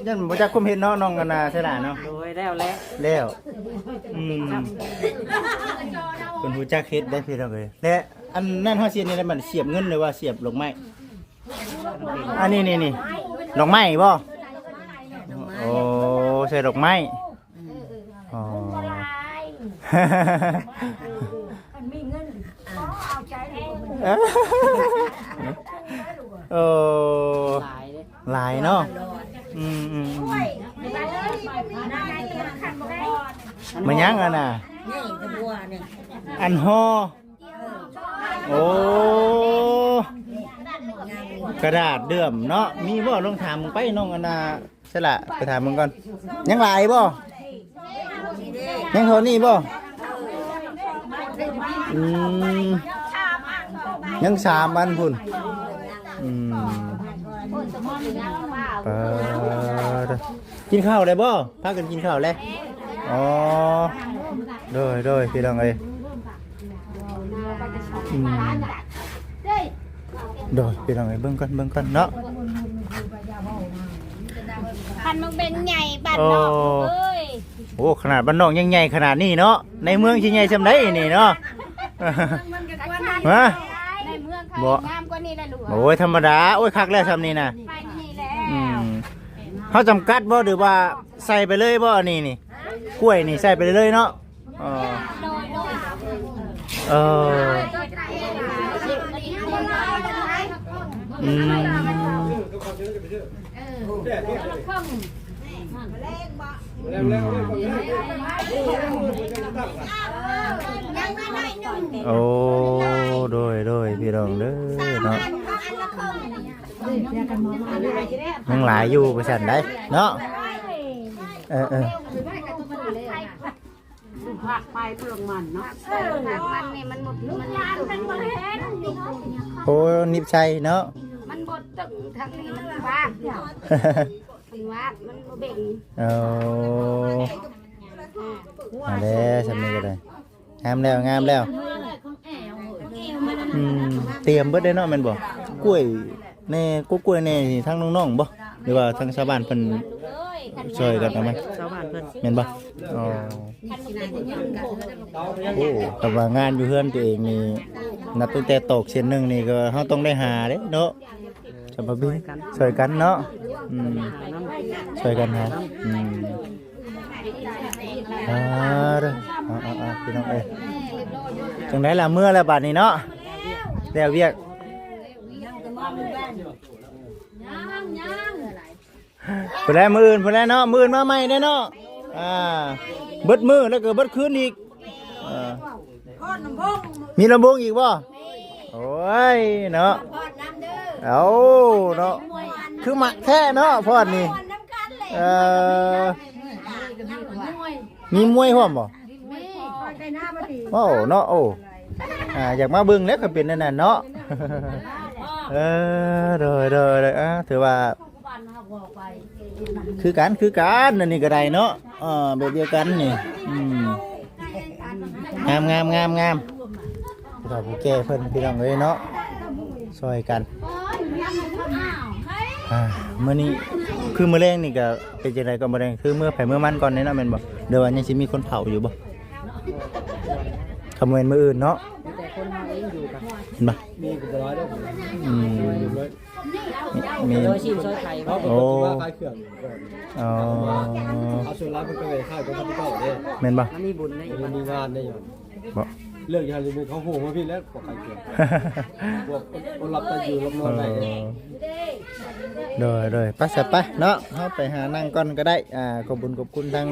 ຍັງບໍ່ຈັກຄວາມເຮັດເນາະ ນ້ອງອັນນ່າ ສາລາເນາະ. ໂດຍ ແລ້ວແຫຼະ ແລ້ວ. ອືມ ເພິ່ນຮູ້ຈັກເຮັດໄດ້ພີ່ນ້ອງເອີຍ. ແລະ ອັນນັ້ນເຮົາຊິເຮັດແນວໃດບັດ ສຽບເງິນ ຫຼືວ່າສຽບດອກໄມ້? ອັນນີ້ ນີ້ ນີ້ ດອກໄມ້ບໍ່? ໂອ້ ໃສ່ດອກໄມ້. ອໍ ຄັນມີເງິນ ເອົາໃຈ. ໂອ້ ຫຼາຍເນາະ. ອືມໆໆ. ມາຫຍັງອັນນ່າ? ອັນຫໍ່. ໂອ້ ກະດາດເດີມເນາະ. ມີບໍ່? ລອງຖາມເບິ່ງໄປ ນ້ອງອັນນ່າ ສະຫຼະ ໄປຖາມເບິ່ງກ່ອນ. ຍັງຫຼາຍບໍ່? ຍັງເທົ່ານີ້ບໍ່? ອືມ ຍັງສາມອັນພຸ້ນ. ອືມ ປາດ ກິນເຂົ້າແລ້ວບໍ່? ພາກັນກິນເຂົ້າແລ້ວ? ອໍ ໂດຍ ໂດຍ ພີ່ນ້ອງເອີຍ. ອືມ ໂດຍ ພີ່ນ້ອງເອີຍ ເບິ່ງກ່ອນ ເບິ່ງກ່ອນເນາະ. ຄັນມັນເປັນໃຫຍ່ບ້ານນອກ ໂອ້ ເອີຍ. ໂອ້ ຂະໜາດບ້ານນອກຍັງໃຫຍ່ຂະໜາດນີ້ເນາະ ໃນເມືອງຊິໃຫຍ່ສ່ຳໃດນີ້ເນາະ. ຮະ? ໃນເມືອງເຂົາງາມກວ່ານີ້ແຫຼະລູກ. ໂອ້ຍ ທຳມະດາ ໂອ້ຍ ຄັກແລ້ວສ່ຳນີ້ນະ. ໄປນີ້ແຫຼະ. ອືມ ເຮົາຈຳກັດບໍ່ ຫຼືວ່າໃສ່ໄປເລີຍບໍ່? ອັນນີ້ນີ້ ກ້ວຍນີ້ໃສ່ໄປເລີຍເນາະ. ອໍ ເອີ ອືມ ອືມ ໂອ້ ໂດຍ ໂດຍ ພີ່ນ້ອງເດີເນາະ. ຍັງຫຼາຍຢູ່ວ່າຊັ້ນໃດເນາະ. ເອີ ເອີ ພາກໄປເບື້ອງມັນເນາະ ພາກມັນນີ້ມັນບໍ່ ມັນບໍ່ເຫັນ. ໂອ້ ນິບໃສ່ເນາະ ມັນບໍ່ຕຶງທາງນີ້ ມັນວາກ ມັນວາກ ມັນບໍ່ເບັງ. ໂອ້ ອ່າ ເອົາແລ້ວ ສ່ຳນີ້ກໍໄດ້. ງາມແລ້ວ ງາມແລ້ວ. ອືມ ຕຽມເບິດເດ້ເນາະ ແມ່ນບໍ່? ກ້ວຍແດ່ ກົກກ້ວຍແດ່ ທາງນ້ອງໆບໍ່ ຫຼືວ່າທາງຊາວບ້ານເພິ່ນຊ່ອຍກັນເອົາມາ? ຊາວບ້ານເພິ່ນ ແມ່ນບໍ່? ອໍ ໂອ້ ແຕ່ວ່າງານຢູ່ເຮືອນຕົວເອງນີ້ ນັບຕັ້ງແຕ່ຕອກເສັ້ນໜຶ່ງນີ້ກໍເຮົາຕ້ອງໄດ້ຫາເດ້ເນາະ ສຳມາບິນ ຊ່ອຍກັນເນາະ ອືມ ຊ່ອຍກັນຫາ ອືມ ອ່າ ເດີ ເອົາໆໆ ພີ່ນ້ອງເອີຍ ຈັ່ງໃດລະ ເມືອແລ້ວບາດນີ້ເນາະ ແລ້ວວຽກ ພຸ້ນແຫຼະ ມື້ອື່ນພຸ້ນແຫຼະເນາະ ມື້ອື່ນມາໃໝ່ເດ້ເນາະ ອ່າ ເບິດມື້ແລ້ວກໍເບິດຄືນອີກ ເອີ ມີລຳວົງອີກບໍ່? ໂອ້ຍເນາະ ເອົາເນາະ ຄືມັກແທ້ເນາະພອນນີ້ ເອີ ມີມວຍພ້ອມບໍ່? ໂອ້ເນາະ ໂອ້ ອ່າ ຢາກມາເບິ່ງແຫຼະ ຄັນເປັນແນວນັ້ນເນາະ ເອີ ໂດຍ ໂດຍ ໂດຍ ອ່າ ຖືວ່າ ຄືກັນ ຄືກັນ ອັນນີ້ກໍໄດ້ເນາະ ເອີ ແບບດຽວກັນນີ້ ອືມ ງາມໆໆໆ ຜູ້ເຖົ້າຜູ້ແກ່ເພິ່ນ ພີ່ນ້ອງເອີຍເນາະ ຊ່ອຍກັນ ອ່າ ມື້ນີ້ ຄືມື້ແລງນີ້ກໍເປັນຈັ່ງໃດກໍມື້ແລງ ຄືເມືອໃຜເມືອມັນກ່ອນເດ້ເນາະ ແມ່ນບໍ່? ຫຼືວ່າຍັງຊິມີຄົນເຝົ້າຢູ່ບໍ່? ຄັນບໍ່ແມ່ນມື້ອື່ນເນາະ ມີແຕ່ຄົນເຮົາເອງຢູ່ກັນ ເຫັນບໍ່? ມີກໍບໍ່ຫຼາຍດອກ ອືມ ມີ ມີ ໂດຍຊິນຊອຍໄຂ່ ເຂົາເປັນຄົນທີ່ມາຂາຍເຄື່ອງ ອໍ ເອົາສ່ວນຫຼາຍເພິ່ນກໍໄປຂາຍກັບເຂົາເຈົ້າເດ້ ແມ່ນບໍ່? ມັນມີບຸນໄດ້ ມັນມີງານໄດ້ຢູ່ ບໍ່ ເລືອກຢູ່ຫັ້ນ ເຂົາໂຫມາພີ້ແລ້ວ ພວກຂາຍເຄື່ອງ ພວກຄົນຫຼັບຕາຢູ່ຫຼັບນອນໄດ້ເດ້ ເອີ ໂດຍ ໂດຍ ໄປຊະໄປເນາະ ເຮົາໄປຫານັ່ງກ່ອນກໍໄດ້ ອ່າ ຂອບບຸນຂອບຄຸນທັງ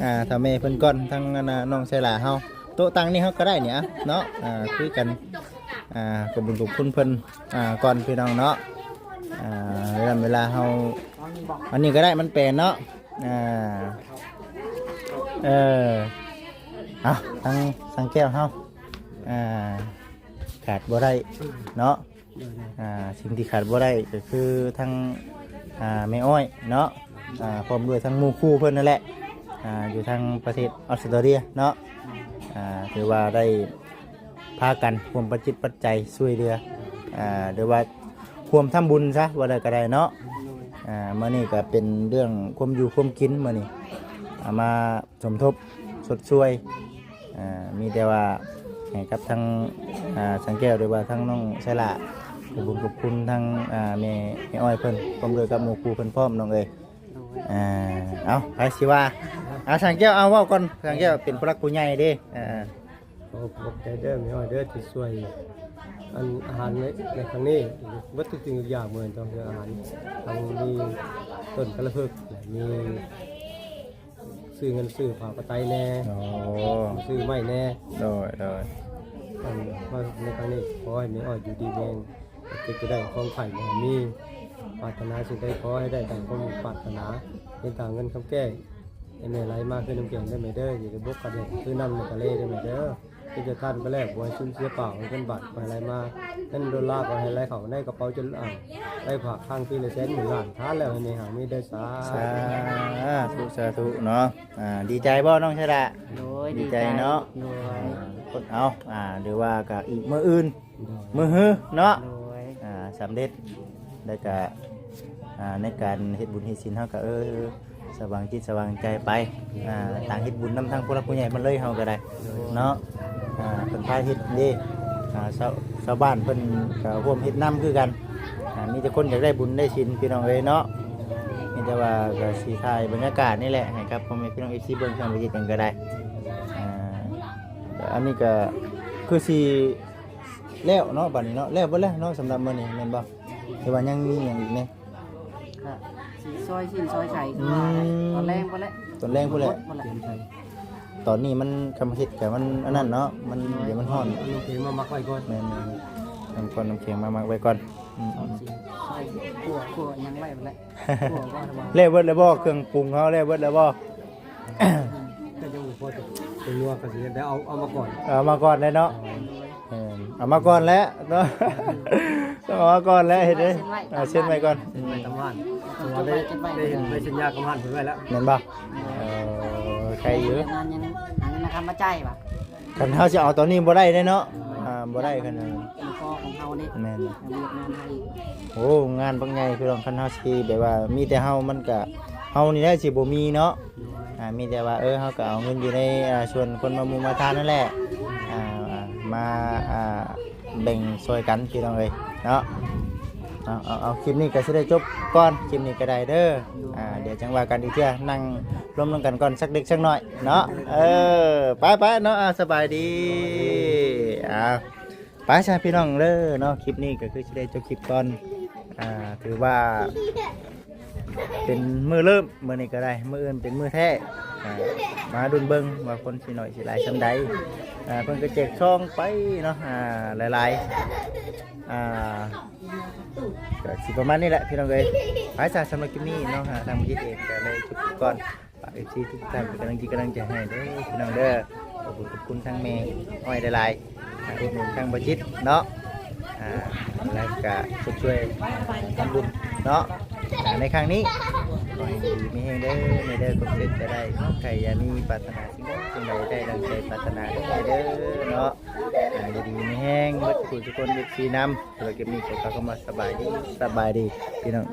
ອ່າ ທ້າວແມ່ເພິ່ນກ່ອນ ທັງ ອັນນ່າ ນ້ອງໄຊລາເຮົາ ໂຕະຕັ່ງນີ້ເຮົາກໍໄດ້ນີ້ ອ່ະ ເນາະ ອ່າ ຄືກັນ ອ່າ ຂອບບຸນຂອບຄຸນເພິ່ນ ອ່າ ກ່ອນ ພີ່ນ້ອງເນາະ ອ່າ ເວລາ ເວລາເຮົາ ອັນນີ້ກໍໄດ້ ມັນແປນເນາະ ອ່າ ເອີ ເອົາ ທາງ ທາງແກ້ວເຮົາ ອ່າ ຂາດບໍ່ໄດ້ເນາະ ໂດຍ ໂດຍ ອ່າ ສິ່ງທີ່ຂາດບໍ່ໄດ້ກໍຄືທັງ ອ່າ ແມ່ອ້ອຍເນາະ ອ່າ ພ້ອມດ້ວຍທັງໝູ່ຄູ່ເພິ່ນນັ້ນແຫຼະ ອ່າ ຢູ່ທາງປະເທດອອສເຕຣເລຍເນາະ ອ່າ ຖືວ່າໄດ້ພາກັນຮ່ວມປັດຈິດປັດໃຈຊ່ວຍເຫຼືອ ອ່າ ຫຼືວ່າຮ່ວມທຳບຸນຊະ ວ່າໄດ້ກໍໄດ້ເນາະ ອ່າ ມື້ນີ້ກໍເປັນເລື່ອງຄວາມຢູ່ຄວາມກິນ ມື້ນີ້ເອົາມາ ສົມທົບຊົດຊ່ວຍ ອ່າ ມີແຕ່ວ່າໃຫ້ກັບທາງ ອ່າ ສັງແກ້ວ ຫຼືວ່າທາງນ້ອງໄຊລາ ຂອບບຸນຂອບຄຸນທາງ ອ່າ ແມ່ ແມ່ອ້ອຍເພິ່ນ ພ້ອມດ້ວຍກັບໝູ່ຄູ່ເພິ່ນພ້ອມ ນ້ອງເອີຍ ໂດຍ ອ່າ ເອົາ ໃຜຊິວ່າ ອ່າ ສັງແກ້ວ ເອົາ ເວົ້າກ່ອນ ສັງແກ້ວເປັນຜູ້ຫຼັກຜູ້ໃຫຍ່ເດ້ ອ່າ ຂໍຂອບໃຈເດີແມ່ອ້ອຍເດີ ທີ່ຊ່ວຍ ອັນ ອາຫານໃນ ໃນຄັ້ງນີ້ ເບິດທຸກສິ່ງທຸກຢ່າງ ເໝືອນຕ້ອງເປັນອາຫານ ທັງມີຕົ້ນກາລະພຶກ ມີ ຊື້ເງິນຊື້ຜ້າຜ້າໄຕແດ່ ໂອ້ ຊື້ໄມ້ແດ່ ໂດຍ ໂດຍ ອັນ ມາໃນຄັ້ງນີ້ ຂໍໃຫ້ແມ່ອ້ອຍຢູ່ດີມີແຮງ ເຈັບຈະໄດ້ຂອງໄຂ້ບໍ່ໃຫ້ມີ ປາດຖະໜາສິ່ງໃດຂໍໃຫ້ໄດ້ດັ່ງຄວາມປາດຖະໜາ ເຫັນຕາເງິນຄຳແກ້ວ ໃຫ້ແມ່ໄຫຼມາຄືນ້ຳແກ້ວເດີແມ່ເດີ ຢ່າໄດ້ບົກກັນເດ້ ຄືນ້ຳໃນທະເລເດີແມ່ເດີ ເຮັດຈະທານໄປແລ້ວ ບໍ່ໃຫ້ສູນເສຍເປົ່າ ໃຫ້ເງິນບາດກໍໃຫ້ໄຫຼມາ ເງິນໂດລາກໍໃຫ້ໄຫຼເຂົ້າໃນກະເປົາຈົນອ່າງ ໄປຝາກທາງປີລະແສນໝື່ນລ້ານ ທານແລ້ວໃຫ້ແມ່ຮັ່ງມີເດີ ສາ ສາທຸ ສາທຸເນາະ ອ່າ ດີໃຈບໍ່ນ້ອງຊາດາ? ໂດຍ ດີໃຈເນາະ ດີໃຈ ໂດຍ ອ່າ ເອົາ ອ່າ ຫຼືວ່າກໍອີກມື້ອື່ນ ໂດຍ ມື້ຮືເນາະ ໂດຍ ອ່າ ສຳເລັດ ແລ້ວກໍ ອ່າ ໃນການເຮັດບຸນເຮັດສິນເຮົາກໍ ເອີ ສະຫວ່າງຈິດສະຫວ່າງໃຈໄປ ອ່າ ຕ່າງເຮັດບຸນນຳທາງຜູ້ຫຼັກຜູ້ໃຫຍ່ເພິ່ນເລີຍ ເຮົາກໍໄດ້ເນາະ ອ່າ ເພິ່ນພາເຮັດເດ້ ອ່າ ຊາວ ຊາວບ້ານເພິ່ນກໍຮ່ວມເຮັດນຳຄືກັນ ອ່າ ມີແຕ່ຄົນຢາກໄດ້ບຸນໄດ້ສິນ ພີ່ນ້ອງເອີຍເນາະ ມີແຕ່ວ່າກໍຊິຖ່າຍບັນຍາກາດນີ້ແຫຼະ ໃຫ້ກັບພໍ່ແມ່ພີ່ນ້ອງເອັຟຊີເບິ່ງ ເພິ່ນວ່າເຮັດຫຍັງກໍໄດ້ ອ່າ ອັນນີ້ກໍຄືຊິແລ້ວເນາະ ບັດນີ້ເນາະ ແລ້ວເບິດແລ້ວເນາະ ສຳລັບມື້ນີ້ແມ່ນບໍ່? ຫຼືວ່າຍັງມີຫຍັງອີກແດ່? ກໍຊິຊອຍຊີ້ນຊອຍໄຂ່ຄືວ່າແຫຼະ ອືມ ຕອນແລງພຸ້ນແຫຼະ ຕອນແລງພຸ້ນແຫຼະ ຕອນນີ້ມັນ ກຳມະເຮັດກໍມັນອັນນັ້ນເນາະ ມັນ ໂດຍ ດຽວມັນຮ້ອນ ເອົານ້ຳແຂງມາໝັກໄວ້ກ່ອນ ແມ່ນໆ ນ້ຳກ້ອນນ້ຳແຂງມາໝັກໄວ້ກ່ອນ ອືມ ຊິຊອຍຂົ້ວ ຂົ້ວຫຍັງໄວ້ພຸ້ນແຫຼະ ຂົ້ວບໍ່ ແລ້ວເບິດແລ້ວບໍ່? ເຄື່ອງປຸງເຮົາແລ້ວເບິດແລ້ວບໍ່? ກໍຍັງບໍ່ພໍຈະ ຕົວນົວກໍຊິໄດ້ເອົາ ເອົາມາກ່ອນ ເອົາມາກ່ອນແຫຼະເນາະ ໂດຍ ເອີ ເອົາມາກ່ອນແຫຼະເນາະ ຕ້ອງເອົາມາກ່ອນແຫຼະ ເຮັດເດ້ ເຊັນໄວ້ ອ່າ ເຊັນໄວ້ກ່ອນ ເຊັນໄວ້ກັບຮ້ານ ເພາະວ່າໄດ້ ໄດ້ເຮັດໃບສັນຍາກັບຮ້ານເພິ່ນໄວ້ແລ້ວ ແມ່ນບໍ່? ເອີ ໃຄຢູ່ ງານຍັງ ຫາເງິນມາທຳມາຈ່າຍວ່າ ຄັນເຮົາຊິເອົາຕອນນີ້ບໍ່ໄດ້ເດ້ເນາະ ອ່າ ບໍ່ໄດ້ຄັນ ເປັນຂໍ້ຂອງເຮົານີ້ ແມ່ນ ເຮັດວຽກງານເຮົາອີກ ໂອ້ ງານບັກໃຫຍ່ ຄືວ່າຄັນເຮົາຊິແບບວ່າມີແຕ່ເຮົາ ມັນກະ ເຮົານີ້ແຫຼະຊິບໍ່ມີເນາະ ໂດຍ ອ່າ ມີແຕ່ວ່າ ເອີ ເຮົາກໍເອົາເງິນຢູ່ໃນ ອ່າ ສ່ວນຄົນມາມຸງມາທານນັ້ນແຫຼະ ອ່າ ມາ ອ່າ ແບ່ງຊ່ອຍກັນພີ່ນ້ອງເອີຍເນາະ. ເອົາ ເອົາ ເອົາ ຄລິບນີ້ກໍຊິໄດ້ຈົບກ່ອນ ຄລິບນີ້ກໍໄດ້ເດີ. ອ່າ ດຽວຈັ່ງວ່າກັນອີກເທື່ອ ນັ່ງລົມນຳກັນກ່ອນ ສັກເລັກສັກນ້ອຍເນາະ. ເອີ ໄປໆ ເນາະ. ອ່າ ສະບາຍດີ. ອ່າ ໄປຊະພີ່ນ້ອງເດີເນາະ ຄລິບນີ້ກໍຄືຊິໄດ້ຈົບຄລິບກ່ອນ. ອ່າ ຖືວ່າເປັນມື້ເລີ່ມ ມື້ນີ້ກໍໄດ້ ມື້ອື່ນເປັນມື້ແທ້. ອ່າ ມາລຸ້ນເບິ່ງວ່າຄົນຊິໜ້ອຍຊິຫຼາຍສ່ຳໃດ. ອ່າ ເພິ່ນກໍແຈກຊອງໄປເນາະ ອ່າ ຫຼາຍໆ ອ່າ ກໍຊິປະມານນີ້ແຫຼະພີ່ນ້ອງເອີຍ. ໄປຊະ ສຳລັບຄລິບນີ້ເນາະ ທາງບໍ່ຈິດເອງກໍໄດ້ຈົບຄລິບກ່ອນ. ຝາກເອັຟຊີທຸກທ່ານເປັນກຳລັງຈິດກຳລັງໃຈໃຫ້ເດີພີ່ນ້ອງເດີ. ຂອບຄຸນ ຂອບຄຸນທາງແມ່ອ້ອຍຫຼາຍໆ ທີ່ອຸດໜູນທາງບໍ່ຈິດເນາະ ອ່າ ແລ້ວກະຊົດຊ່ວຍທຳບຸນເນາະ ອ່າ ໃນຄັ້ງນີ້. ຂໍໃຫ້ຢູ່ດີມີແຮງເດີແມ່ເດີ ຄວາມເຈັບຈະໄດ້ ຄວາມໄຂ້ຢ່າມີ ປາດຖະໜາສິ່ງໃດສິ່ງໃດໄດ້ດັ່ງໃຈປາດຖະໜາເດີແມ່ເດີເນາະ. ອ່າ ຢູ່ດີມີແຮງເບິດທຸກຄົນ ເອັຟຊີນຳ. ສຳລັບຄລິບນີ້ກໍຂໍຄຳວ່າສະບາຍດີ ສະບາຍດີພີ່ນ້ອງ.